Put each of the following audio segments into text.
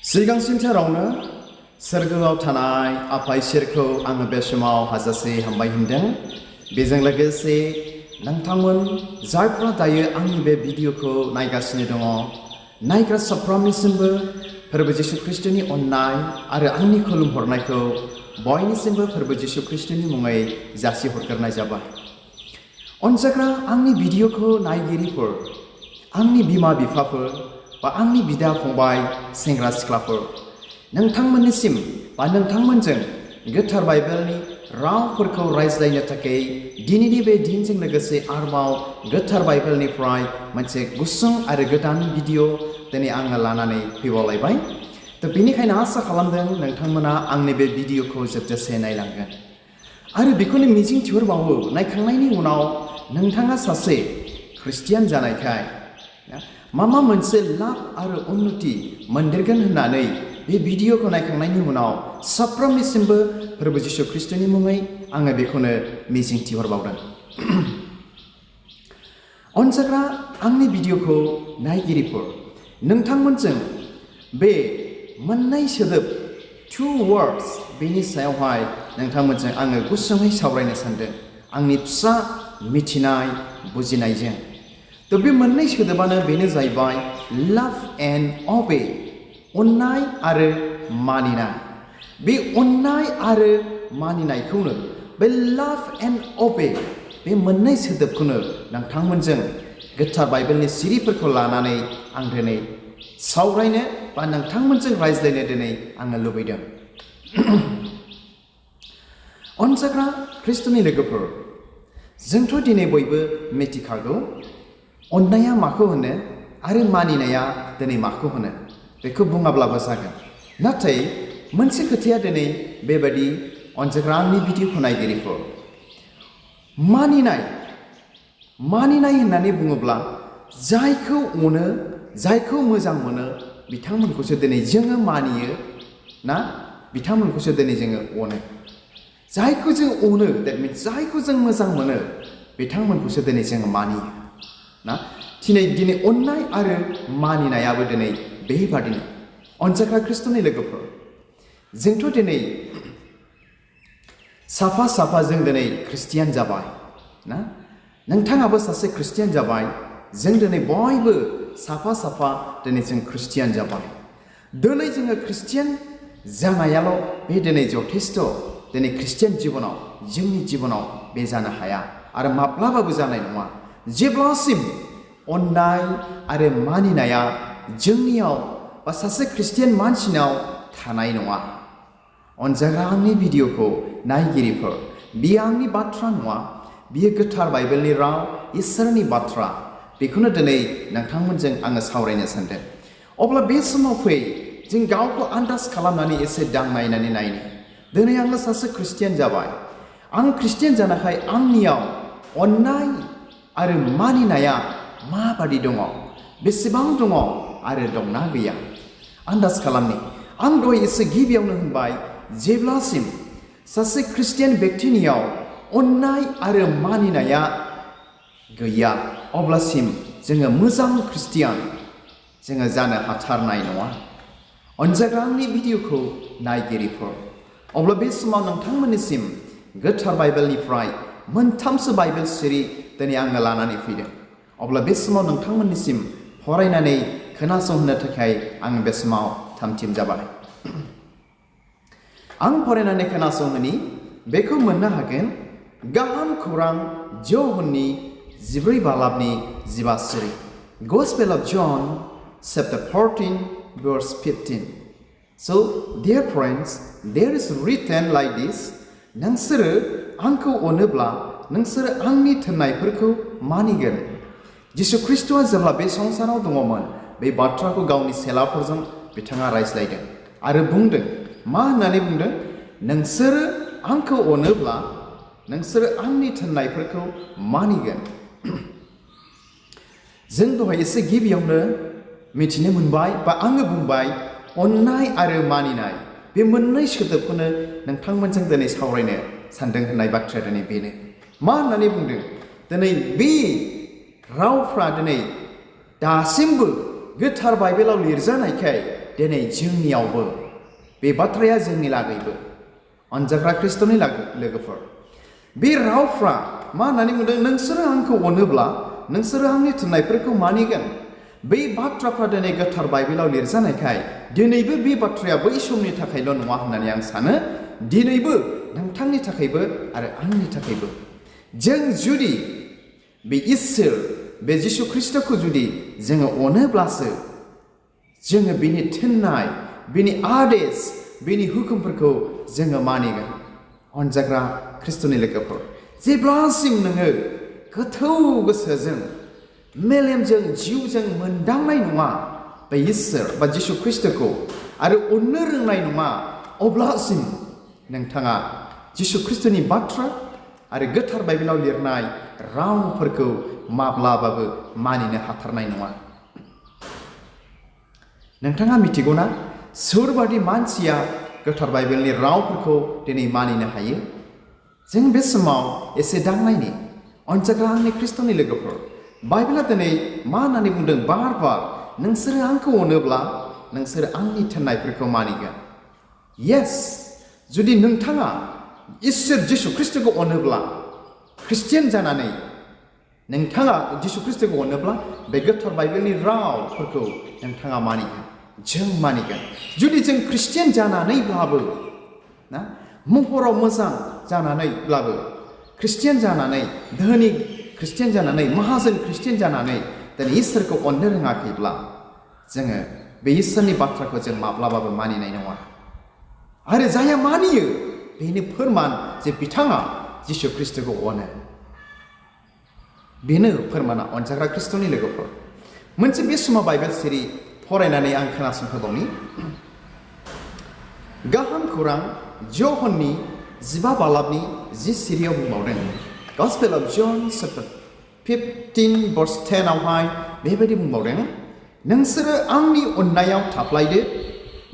सिगांसिनथारावनो सोरगोआव थानाय आफा इसोरखौ आङो बे समाव हाजासे हामबाय होनदों। बेजों लोगोसे नोंथांमोन जायफ्रा दायो आंनि बे भिडिअखौ नायगासिनो दङ, नायग्रा साफ्रोमनिसिमबो फोरबो जिसु ख्रीष्टनि अननाय आरो आंनि खुलुमहरनायखौ बयनिसिमबो फोरबो जिसु ख्रीष्टनि मुङै जासिहरग्रोनाय जाबाय। अनजाग्रा आंनि भिडिअखौ नायगिरिफोर, आंनि बिमा बिफाफोर बा आंनि बिदा फंबाय सेंग्रा सिख्लाफोर, नोंथांमोननिसिम बा नोंथांमोनजों गोथार बाइबेलनि रावफोरखौ रायज्लायनो थाखाय दिनैनि बे दिनजों लोगोसे आरोबाव गोथार बाइबेलनिफ्राय मोनसे गुसुं आरो गोदान भिडिअ दिनै आङो लानानै फैबावलायबाय। बेनिखायनो आसा खालामदों नोंथांमोना आंनि बे भिडिअखौ जोबजासे नायलांगोन आरो बेखौनो मिजिं थिहरबावो नायखांनायनि उनाव नोंथाङा सासे ख्रिस्टियान जानायखाय माबा मोनसे लाब आरो उन्नति मोनदेरगोन होननानै बे भिडिअखौ नायखांनायनि उनाव साफ्रोमनिसिमबो फोरबो जिसु ख्रीष्टनि मुङै आङो बेखौनो मिजिं थिहरबावदों। अनजाग्रा आंनि भिडिअखौ नायगिरिफोर, नोंथांमोनजों बे मोननै सोदोब टु वर्ड्स बेनि सायावहाय नोंथांमोनजों आङो गुसुङै सावरायनो सानदों आंनि फिसा मिथिनाय बुजिनायजों। बे मोननै सोदोबानो बेनो जाहैबाय लाभ एन्ड अबे, अननाय आरो मानिनाय। बे अननाय आरो मानिनायखौनो, बे लाभ एन्ड अबे, बे मोननै सोदोबखौनो नोंथांमोनजों गोथार बाइबेलनि सिरिफोरखौ लानानै आं दिनै सावरायनो बा नोंथांमोनजों रायज्लायनो दिनै आङो लुबैदों। अनजाग्रा ख्रीष्टनि लोगोफोर, जोंथ' दिनै बयबो मिथिखागौ अननाया माखौ होनो आरो मानिनाया दिनै माखौ होनो, बेखौ बुङाब्लाबो जागोन। नाथाय मोनसे खोथाया दिनै बेबायदि अनजाग्रा आंनि भिडिअखौ नायगिरिफोर, मानिनाय होननानै बुङोब्ला जायखौ अनो, जायखौ मोजां मोनो बिथांमोनखौसो दिनै जोङो मानियो ना, बिथांमोनखौसो दिनै जोङो अनो। जायखौ जों अनो, देट मिन्स जायखौ जों मोजां मोनो बिथांमोनखौसो दिनै जोङो मानियो ना। दिनै अननाय आरो मानिनायाबो दिनै बेबादिनो। अनजाग्रा ख्रीष्टनि लोगोफोर, जोंथ' दिनै साफा जों दिनै ख्रिस्टियान जाबाय ना, नोंथाङाबो सासे ख्रिस्टियान जाबाय, जों दिनै बयबो साफा दिनै जों ख्रिस्टियान जाबाय। दिनै जोङो ख्रिस्टियान जानायाल' बे दिनै जथेस्थ' दिनै ख्रिस्टियान जिबनाव, जोंनि जिबनाव बे जानो हाया आरो माब्लाबाबो जानाय नङा जेब्लासिम अननाय आरो मानिनाया जोंनियाव बा सासे ख्रिस्टियान मानसिनाव थानाय नङा। अनजाग्रा आंनि भिडिअखौ नायगिरिफोर, बियो आंनि बाथ्रा नङा, बियो गोथार बाइबेलनि राव, इसोरनि बाथ्रा। बेखौनो दिनै नोंथांमोनजों आङो सावरायनो सानदों। अब्ला बे समाव फै जों गावखौ आन्दाज खालामनानै एसे दांनायनानै नायनो। दिनै आङो सासे ख्रिस्टियान जाबाय, आं ख्रिस्टियान जानायखाय आंनियाव अननाय आरो मानिनाया माबादि दङ, बेसेबां दङ आरो दंना गैया आन्दाज खालामनि। आं दहाय एसे गिबियावनो होनबाय, जेब्लासिम सासे ख्रिस्टियान बेक्तिनियाव अननाय आरो मानिनाया गैया अब्लासिम जोङो मोजां ख्रिस्टियान जोङो जानो हाथारनाय नङा। अनजाग्रा आंनि भिडिअखौ नायगिरिफोर, अब्ला बे समाव नोंथांमोननिसिम गोथार बाइबेलनिफ्राय मोनथामसो बाइबेल सिरि दिनै आङो लानानै फैदों। अब्ला बे समाव नोंथांमोननिसिम फरायनानै खोनासंहोनो थाखाय आं बे समाव थामथिम जाबाय। आं फरायनानै खोनासंहोनि, बेखौ मोननो हागोन गाहाम खौरां जौहननि 14 बालाबनि 15 सिरि, Gospel of John chapter 14 verse 15. So dear friends, there is written like this, नोंसोरो आंखौ अनोब्ला नोंसोरो आंनि थोननायफोरखौ मानिगोन। जिसु ख्रीष्टआ जेब्ला बे संसाराव दङमोन, बे बाथ्राखौ गावनि सेलाफोरजों बिथाङा रायज्लायदों आरो बुंदों। मा होननानै बुंदों? नोंसोरो आंखौ अनोब्ला नोंसोरो आंनि थोननायफोरखौ मानिगोन। जों दहाय एसे गिबियावनो मिथिनो मोनबाय बा आङो बुंबाय, अननाय आरो मानिनाय बे मोननै सोदोबखौनो नोंथांमोनजों दिनै सावरायनो सानदों होननाय बाथ्राया दिनै बेनो। मा होननानै बुंदों? दिनै बे रावफ्रा दिनै दासिमबो गोथार बाइबेलाव लिरजानायखाय दिनै जोंनियावबो बे बाथ्राया जोंनि लागैबो अनजाग्रा ख्रिस्ट'नि लोगोफोर बे रावफ्रा मा होननानै बुंदों नोंसोरो आंखौ अनोब्ला नोंसोरो आंनि थिननायफोरखौ मानिगोन बै बाथ्राफ्रा दिनै गोथार बाइबेलाव लिरजानायखाय दिनैबो बे बाथ्राया बै समनि थाखायल' नङा होननानै आं सानो दिनैबो नोंथांनि थाखायबो आरो आंनि थाखायबो जों जुदि बे इसोर बे जिशु ख्रिस्ट'खौ जुदि जोङो अनोब्लासो जोङो बिनि थिननाय बिनि आदेश बिनि हुकुमफोरखौ जोङो मानिगोन अनजाग्रा ख्रिस्ट'नि लोगोफोर जेब्लासिम नोङो गोथौ गोसोजों मेलेमजों जिउजों मोनदांनाय नङा बे इसोर बा जिशु ख्रिस्ट'खौ आरो अननो रोंनाय नङा अब्लासिम नोंथाङा जिशु ख्रिस्ट'नि बाथ्रा आरो गोथार बाइबेलाव लिरनाय रावफोरखौ माब्लाबाबो मानिनो हाथारनाय नङा नोंथाङा मिथिगौना सोरबादि मानसिया गोथार बाइबेलनि रावफोरखौ दिनै मानिनो हायो जों बे समाव एसे दांनायनि अनजाग्रा आंनि ख्रिस्ट'नि लोगोफोर बाइबेला दिनै मा होननानै बुंदों बार बार नोंसोरो आंखौ अनोब्ला नोंसोरो आंनि थिननायफोरखौ मानिगोन येस जुदि नोंथाङा इसोर जिशु ख्रिस्ट'खौ अनोब्ला ख्रिस्टियान जानानै नोंथाङा जिशु ख्रिस्ट'खौ अनोब्ला बे गोथार बाइबेलनि रावफोरखौ नोंथाङा मानिगोन जों मानिगोन जुदि जों ख्रिस्टियान जानानैब्लाबो ना महराव मोजां जानानैब्लाबो ख्रिस्टियान जानानै धोनि ख्रिस्टियान जानानै माहाजोन ख्रिस्टियान जानानै दिनै इसोरखौ अननो रोङाखैब्ला जोङो बे इसोरनि बाथ्राखौ जों माब्लाबाबो मानिनाय नङा आरो जायहा मानियो बेनो फोरमान जे बिथाङा जिशु ख्रिस्ट'खौ अनो बेनो फोरमाना अनजाग्रा ख्रिस्ट'नि लोगोफोर मोनसे बे समाव बाइबेल सिरि फरायनानै आं खोनासंहोबावनि गाहाम खौरां ज'हननि 15 बालाबनि 10 सिरियाव बुंबावदों Gospel of John chapter 15 verse 10 आवहाय बेबायदि बुंबावदों नोंसोरो आंनि अननायाव थाफ्लायदो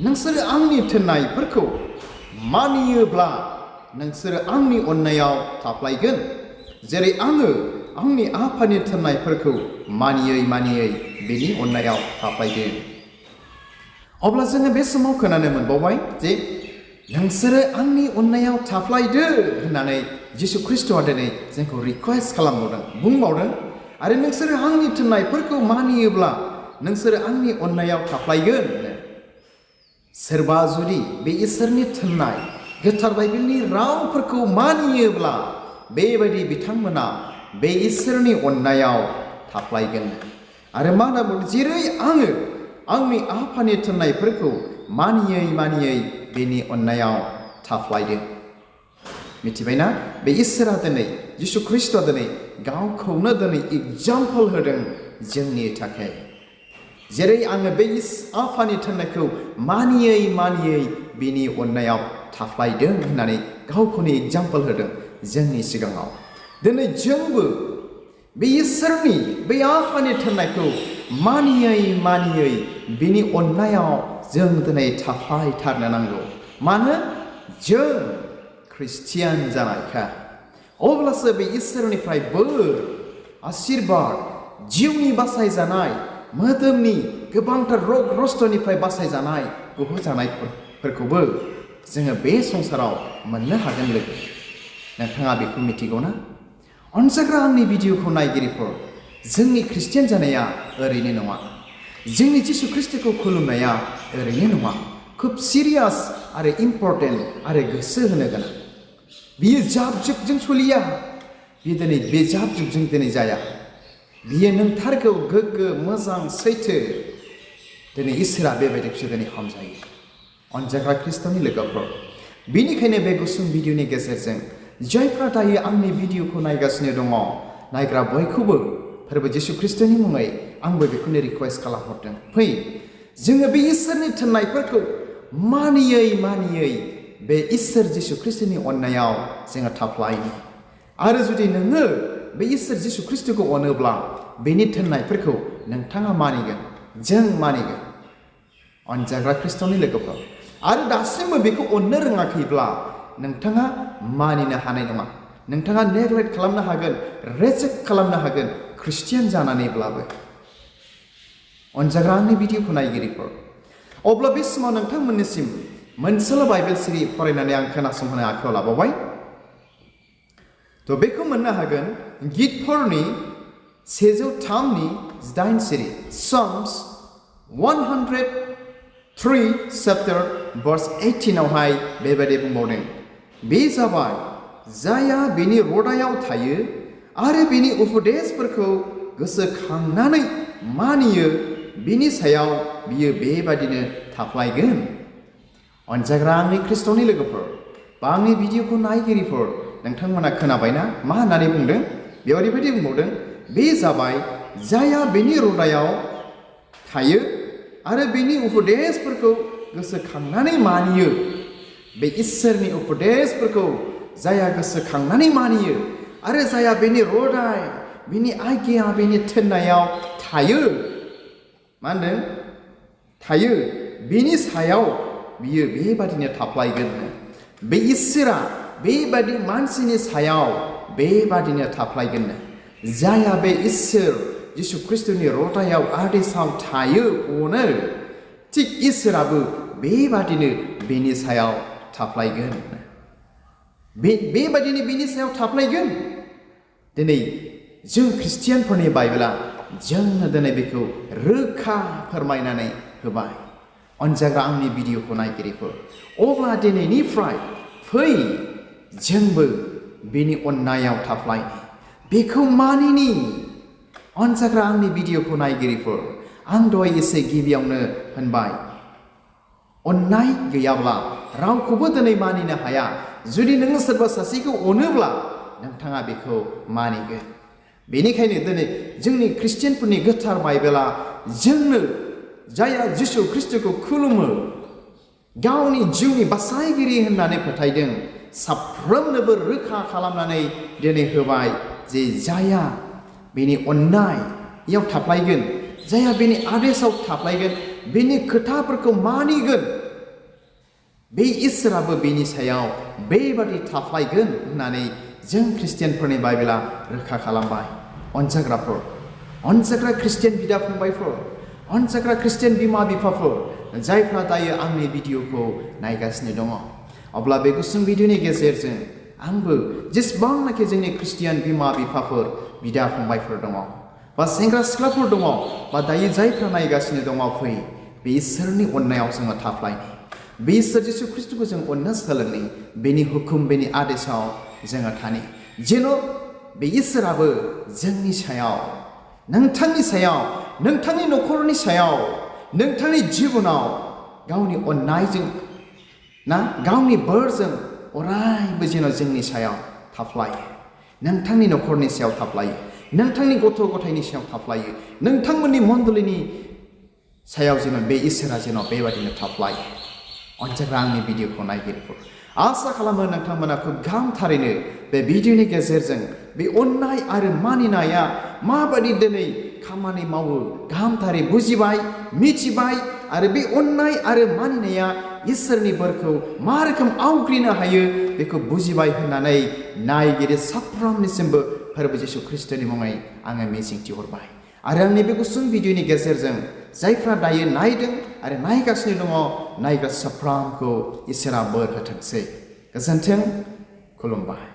नोंसोरो आंनि थिननायफोरखौ मानियोब्ला नोंसोरो आंनि अननायाव थाफ्लायगोन जेरै आङो आंनि आफानि थिननायफोरखौ मानियै बेनि अननायाव थाफ्लायदो अब्ला जोङो बे समाव खोनानो मोनबावबाय जे नोंसोरो आंनि अननायाव थाफ्लायदो होननानै जिशु ख्रिस्ट'आ दिनै जोंखौ रिक्वेस्ट खालामबावदों बुंबावदों आरो नोंसोरो आंनि थिननायफोरखौ मानियोब्ला नोंसोरो आंनि अननायाव थाफ्लायगोन सोरबा जुदि बे इसोरनि थिननाय गोथार बाइबेलनि रावफोरखौ मानियोब्ला बेबायदि बिथांमोना बे इसोरनि अननायाव थाफ्लायगोन आरो मा होनना बुङो जेरै आङो आंनि आफानि थिननायफोरखौ मानियै बेनि अननायाव थाफ्लायदो मिथिबायना बे इसोरा दिनै जिशु ख्रिस्ट'आ दिनै गावखौनो दिनै एग्जाम्पल होदों जोंनि थाखाय जेरै आङो बे आफानि थिननायखौ मानियै बेनि अननायाव थाफ्लायदों होननानै गावखौनो एग्जाम्पल होदों जोंनि सिगाङाव दिनै जोंबो बे इसोरनि बे आफानि थिननायखौ मानियै बेनि अननायाव जों दिनै थाफ्लायथारनो नांगौ मानो जों ख्रिस्टियान जानायखा अब्लासो बे इसोरनिफ्राय बोर आशीर्बाद जिउनि बासायजानाय मोदोमनि गोबांथार रग रस्थनिफ्राय बासायजानाय गहोजानायफोरखौबो जोङो बे संसाराव मोननो हागोन लोगो नोंथाङा बेखौ मिथिगौ ना अनजाग्रा आंनि भिडिअखौ नायगिरिफोर जोंनि ख्रिस्टियान जानाया ओरैनो नङा जोंनि जिशु ख्रिस्ट'खौ खुलुमनाया ओरैनो नङा खोब सिरियास आरो इम्परटेन्ट आरो गोसो होनो गोनां बियो जाब जुगजों सोलिया बियो दिनै बे जाब जुगजों दिनै जाया बियो नोंथारगौ गोग्गो मोजां सैथो दिनै इसोरा बेबायदिसो दिनै हामजायो अनजाग्रा ख्रिस्ट'नि लोगोफोर बेनिखायनो बे गुसुं भिडिअनि गेजेरजों जायफ्रा दायो आंनि भिडिअखौ नायगासिनो दङ नायग्रा बयखौबो फोरबो जिशु ख्रिस्ट'नि मुङै आंबो बेखौनो रिक्वेस्ट खालामहरदों फै जोङो बे इसोरनि थिननायफोरखौ मानियै बे इसोर जिशु ख्रिस्ट'नि अननायाव जोङो थाफ्लायनि आरो जुदि नोङो बे इसोर जिशु ख्रिस्ट'खौ अनोब्ला बेनि थिननायफोरखौ नोंथाङा मानिगोन जों मानिगोन अनजाग्रा ख्रिस्ट'नि लोगोफोर आरो दासिमबो बेखौ अननो रोङाखैब्ला नोंथाङा मानिनो हानाय नङा नोंथाङा नेग्लेक्ट खालामनो हागोन रिजेक्ट खालामनो हागोन ख्रिस्टियान जानानैब्लाबो अनजाग्रा आंनि भिडिअखौ नायगिरिफोर अब्ला बे समाव नोंथांमोननिसिम मोनसेल' बाइबेल सिरि फरायनानै आं खोनासंहोनो आखायाव लाबावबाय। थ' बेखौ मोननो हागोन गितफोरनि 103 सिरि Psalms 103 chapter verse 18 आवहाय बेबायदि बुंबावदों। बे जाबाय जाया बेनि रदायाव थायो आरो बेनि उपदेशफोरखौ गोसोखांनानै मानियो बिनि सायाव बियो बेबादिनो थाफ्लायगोन। अनजाग्रा आंनि ख्रिस्ट'नि लोगोफोर बा आंनि भिडिअखौ नायगिरिफोर नोंथांमोना खोनाबायना मा होननानै बुंदों? बेयाव ओरैबायदि बुंबावदों बे जाबाय जाया बेनि रदायाव थायो आरो बेनि उपदेशफोरखौ गोसोखांनानै मानियो। बे इसोरनि उपदेशफोरखौ जाया गोसोखांनानै मानियो आरो जाया बेनि रदाय बेनि आज्ञा बेनि थिननायाव थायो। मा होनदों? थायो। बिनि सायाव बियो बेबादिनो थाफ्लायगोन। बे इसोरा बेबादि मानसिनि सायाव बेबादिनो थाफ्लायगोन। जाया बे इसोर जिसु ख्रिस्ट'नि रदायाव आदेशाव थायो अनो थिग इसोराबो बेबादिनो बेनि सायाव थाफ्लायगोन। बेबादिनो बेनि सायाव थाफ्लायगोन। दिनै जों ख्रिस्टियानफोरनि बाइबेला जोंनो दिनै बेखौ रोखा फोरमायनानै होबाय। अनजाग्रा आंनि भिडिअखौ नायगिरिफोर अब्ला दिनैनिफ्राय फै जोंबो बेनि अननायाव थाफ्लायनि बेखौ मानिनि। अनजाग्रा आंनि भिडिअखौ नायगिरिफोर आं दहाय एसे गिबियावनो होनबाय अननाय गैयाब्ला रावखौबो दिनै मानिनो हाया। जुदि नोङो सोरबा सासेखौ अनोब्ला नोंथाङा बेखौ मानिगोन। बेनिखायनो दिनै जोंनि ख्रिस्टियानफोरनि गोथार बाइबेला जोंनो जाया जिसु ख्रिस्ट'खौ खुलुमो गावनि जिउनि बासायगिरि होननानै फोथायदों साफ्रोमनोबो रोखा खालामनानै दिनै होबाय जे जाया बेनि अननायाव थाफ्लायगोन, जाया बेनि आदेशाव थाफ्लायगोन, बेनि खोथाफोरखौ मानिगोन, बे इसोराबो बेनि सायाव बेबादि थाफ्लायगोन होननानै जों ख्रिस्टियानफोरनि बाइबेला रोखा खालामबाय। अनजाग्राफोर, अनजाग्रा ख्रिस्टियान बिदा फंबायफोर, अनजाग्रा ख्रिस्टियान बिमा बिफाफोर जायफ्रा दायो आंनि भिडिअखौ नायगासिनो दङ, अब्ला बे गुसुं भिडिअनि गेजेरजों आंबो जेसेबांनाखि जोंनि ख्रिस्टियान बिमा बिफाफोर बिदा फंबायफोर दङ बा सेंग्रा सिख्लाफोर दङ बा दायो जायफ्रा नायगासिनो दङ फै बे इसोरनि अननायाव जोङो थाफ्लायनि। बे इसोर जिसु ख्रिस्ट'खौ जों अननो सोलोंनि, बेनि हुकुम बेनि आदेशाव जोङो थानि जेन' बे इसोराबो जोंनि सायाव, नोंथांनि सायाव, नोंथांनि न'खरनि सायाव, नोंथांनि जिबनाव गावनि अननायजों ना गावनि बोरजों अरायबो जेन' जोंनि सायाव थाफ्लायो, नोंथांनि न'खरनि सायाव थाफ्लायो, नोंथांनि गथ' गथायनि सायाव थाफ्लायो, नोंथांमोननि मण्डलिनि सायाव जेन' बे इसोरा जेन' बेबादिनो थाफ्लायो। अनजाग्रा आंनि भिडिअखौ नायगिरिफोर आसा खालामो नोंथांमोना खुब गाहामथारैनो बे भिडिअनि गेजेरजों बे अननाय आरो मानिनाया माबादि दिनै खामानि मावो गाहामथारै बुजिबाय, मिथिबाय आरो बे अननाय आरो मानिनाया इसोरनि बोरखौ मा रोखोम आवग्रिनो हायो बेखौ बुजिबाय होननानै नायगिरि साफ्रोमनिसिमबो फोरबो जिसु ख्रिस्ट'नि मुङै आङो मिजिंथिहरबाय। आरो आंनि बे गुसुं भिडिअनि गेजेरजों जायफ्रा दायो नायदों आरो नायगासिनो दङ नायग्रा साफ्रोमखौ इसोरा बोर होथोंसै। गोजोन्थों, खुलुमबाय।